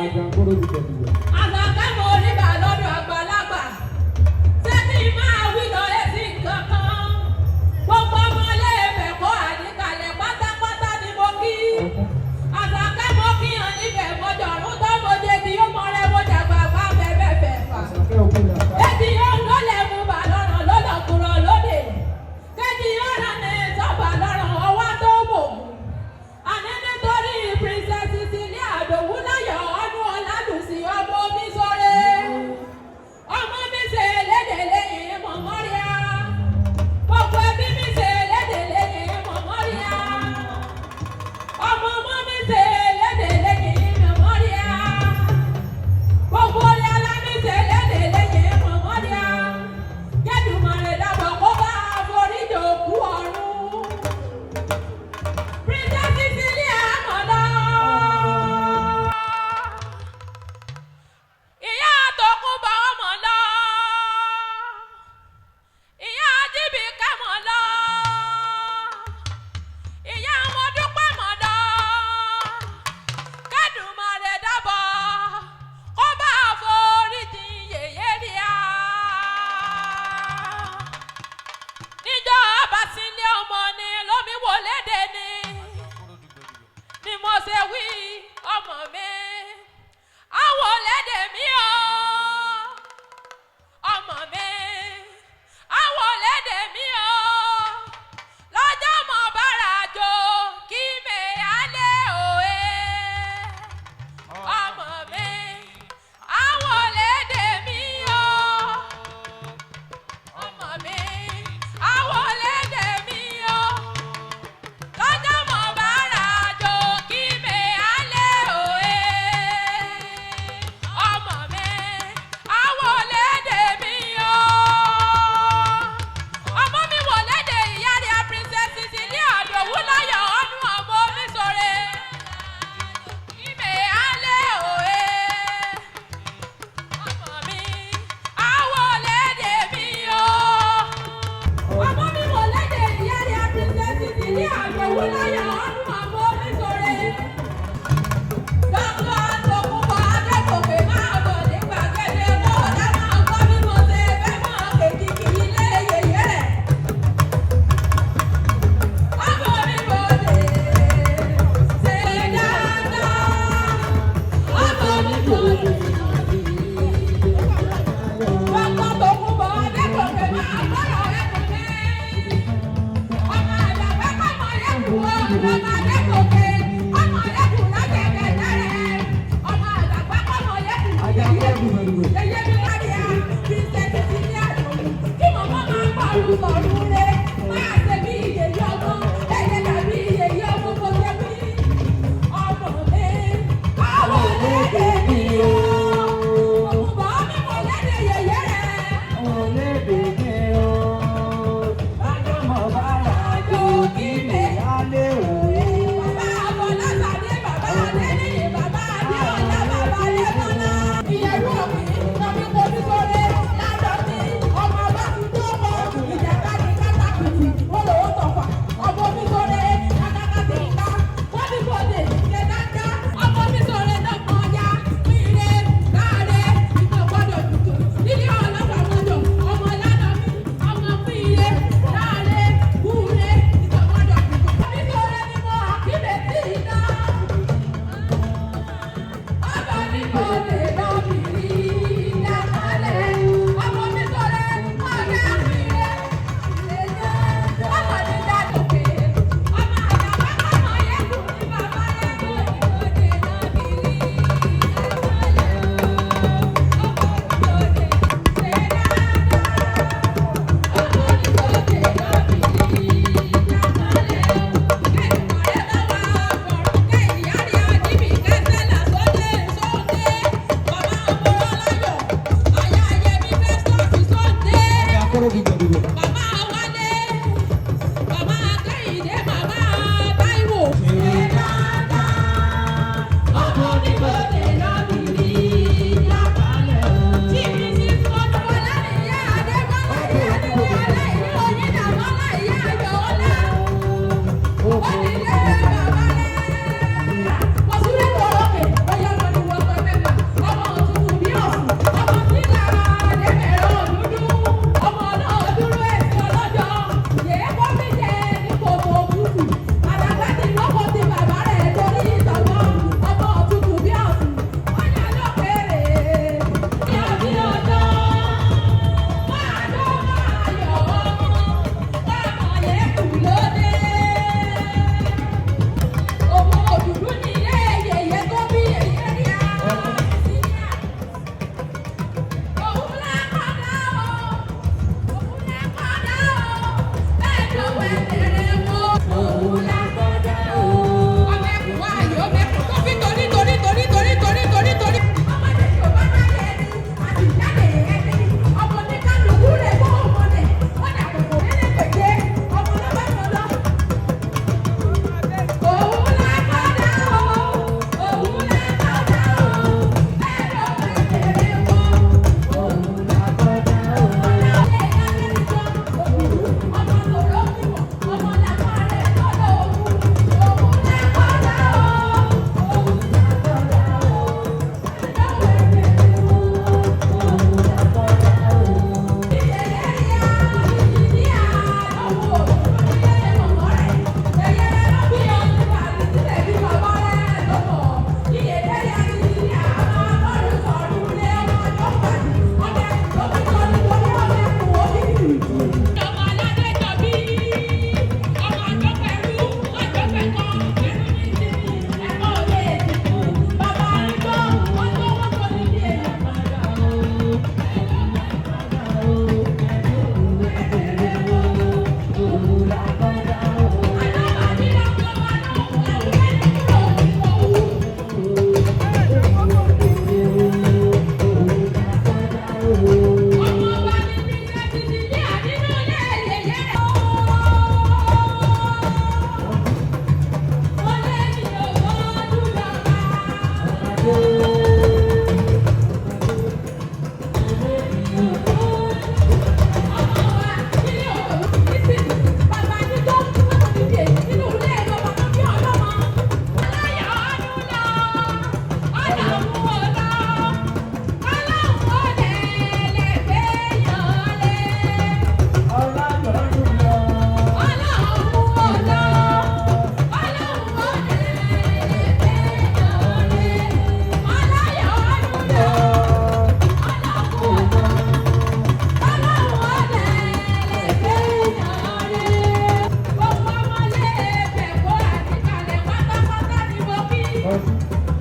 Àjàngóró dùgbẹ̀dùgbẹ̀. Àṣàkẹ́ mo rí bà lọ́dọ̀ àgbàlagbà. Ṣé kí n máa wí lọ etí kankan? Gbogbo ọmọlé ẹ̀fẹ̀ àdìkalẹ̀ pátápátá ni mo kí. Àṣàkẹ́ mo kí hàn níbẹ̀ mọ́jọ̀rún tó mo jẹ ti yóò mọ rẹ mo jàgbà gbà bẹ́ẹ̀ fẹ̀ fà. Àṣàkẹ́ òkú làkà. Èjì yóò lọ́lẹ̀ mú bà lọ́rùn lọ́lọ́kùrọ̀ lóde. Kéjì yóò rán ní sọ́bà lọ́rùn ọwá tó bò. Àní nítorí Princess Cecilia Àdòwú láyọ̀ ọdún Ọládùsí ọmọ mi sóre. Ọmọ mi ṣe lédè lẹ́yìn mọ̀mọ́ríà. Gbogbo ẹbí mi ṣe lédè lẹ́yìn mọ̀mọ́ríà. Ọmọ ọmọ mi ṣe lédè lẹ́yìn mọ̀mọ́ríà. Gbogbo orí alámísẹ̀ lédè lẹ́yìn mọ̀mọ́ríà. Kẹ́dùmarè dábọ̀ kó bá foríjì òkú ọ̀run. Princess Cecilia mọ̀lá. Ìyá Tòkunbọ̀ ọmọ lọ. Ìyá Jíbìkẹ́ mọ̀ lọ. Ìyá Mọ́dúpẹ́ mọ̀ lọ. Kẹ́dùmarè dábọ̀ kó bá foríjì yèyé ríà. Níjọ́ abasílẹ̀ ọmọ ni lómi wò léde ni ni mo ṣe wí ọmọ mi àwọn lédè mi o ọmọ mi àwọn lédè mi o lọ́jọ́ mọ̀ bára jò kí mi á lé òye ọmọ mi àwọn lédè mi o ọmọ mi àwọn lédè mi o lọ́jọ́ mọ̀ bára jò kí mi á lé òye ọmọ mi àwọn lédè mi o ọmọ mi wò lédè ìyá rẹ̀ Princess Cecilia Àdòwú láyọ̀ ọdún ọmọ mi sọ̀rẹ́ kí mi á lé òye ọmọ mi àwọn lédè mi o ọmọ mi wò lédè ìyá rẹ̀ Princess Cecilia Àdòwú láyọ̀ ọdún ọmọ mi sọ̀rẹ́. Dr. Tòkunbọ̀ Adégòkè máa bọ̀ ní gbàgede kó o dá máa gbọ́ bí mo ṣe fẹ́ máa kèkìkì ilé yèyé rẹ̀. Ọmọ mi kò lè ṣe dáadáa. Ọmọ mi kò lè. Dr. Tòkunbọ̀ Adégòkè máa gbọ́dọ̀ ẹkùn mi. Ọmọ àdàbẹ́ kọ́mọ yẹ́kùn o, ọmọ Adégòkè, ọmọ yẹ́kùn lájẹ̀kẹ̀ tẹ́rẹ̀. Ọmọ àdàbẹ́ kọ́mọ yẹ́kùn Àjàngóró dùgbẹ̀dùgbẹ̀. yẹyẹ mi lárí a Princess Cecilia Àdòwú kí màmá máa pàrọ̀ sọ̀rọ̀ rẹ̀ máa ṣe bí ìyèyí ọmọ ẹ̀yẹ dàbí ìyèyí ọmọ kò ṣe wí. Ọmọ mi àwọn lédè mi o òkùnbọ̀ mi mọ̀ lédè yẹyẹ rẹ̀. Olédè mi o. Lọ́jọ́ mọ̀ bára jò kí mi á lé òye. Bàbá Afọláṣadé, bàbá Adéníyì, bàbá Adéọlá, bàbá Adébọ́lá. Ìyẹ̀rú òkè, lọ́mí kojú sóre, ládọ́tí, ọmọ ọba ti tó kọ, ìjàkadì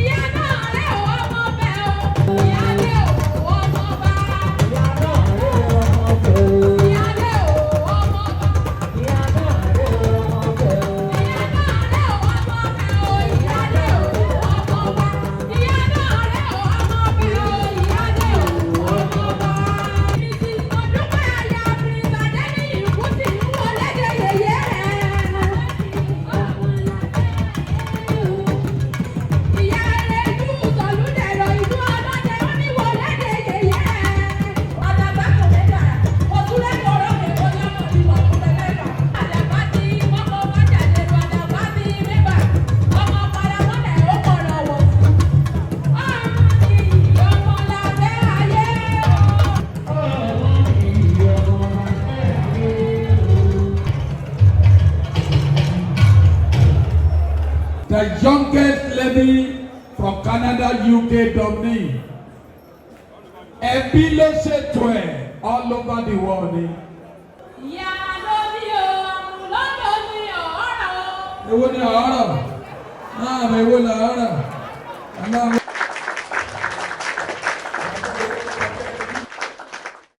Ìyá náà rẹ̀ ò ọmọ bẹ́ẹ̀ o, ìyá lé ò ọmọ bá. Ìyá náà rẹ̀ ọmọ bẹ̀ o. Ìyá lé ò ọmọ bá. Ìyá náà rẹ̀ ọmọ bẹ̀ o. Ìyá náà rẹ̀ ò ọmọ bẹ́ẹ̀ o, ìyá lé ò ọmọ bá. Ìyá náà rẹ̀ ò ọmọ bẹ́ẹ̀ o, ìyá lé ò ọmọ bá. Mrs. Mọ̀dúpẹ́ aya Prince Adéníyì Kútì ń wọlé dé yèyé rẹ̀. Ìyá rẹ̀ ìlú Sọ̀lúdẹ̀rọ̀ ìlú ọlọ́dẹ ó ní wọlé dé yèyé rẹ̀. Àdàbà kò lè dàrà, òtúlẹ̀ kọ̀ọ̀rọ̀ kẹ̀kọ́ ní ọmọ ìwà kúlẹ̀ lẹ́fà. Àdàbà ti mọ́kọ́ bájà lẹ́nu àdàbà ti mẹ́bà. Ọmọ paramọ́lẹ̀ ó kọ̀rọ̀ wọ̀ sí. Ọmọ ni ọmọ làbẹ́ ayé o. The youngest lady from Canada, UK, Dublin. Ẹbí ló ṣètò ẹ̀ all over the world ni. Ìyá ló ní o, lọ́dọ̀ ní ọ̀rọ̀ o. Èwo ni ọ̀rọ̀? Náà èwo lọ̀rọ̀? Ọlọ́run.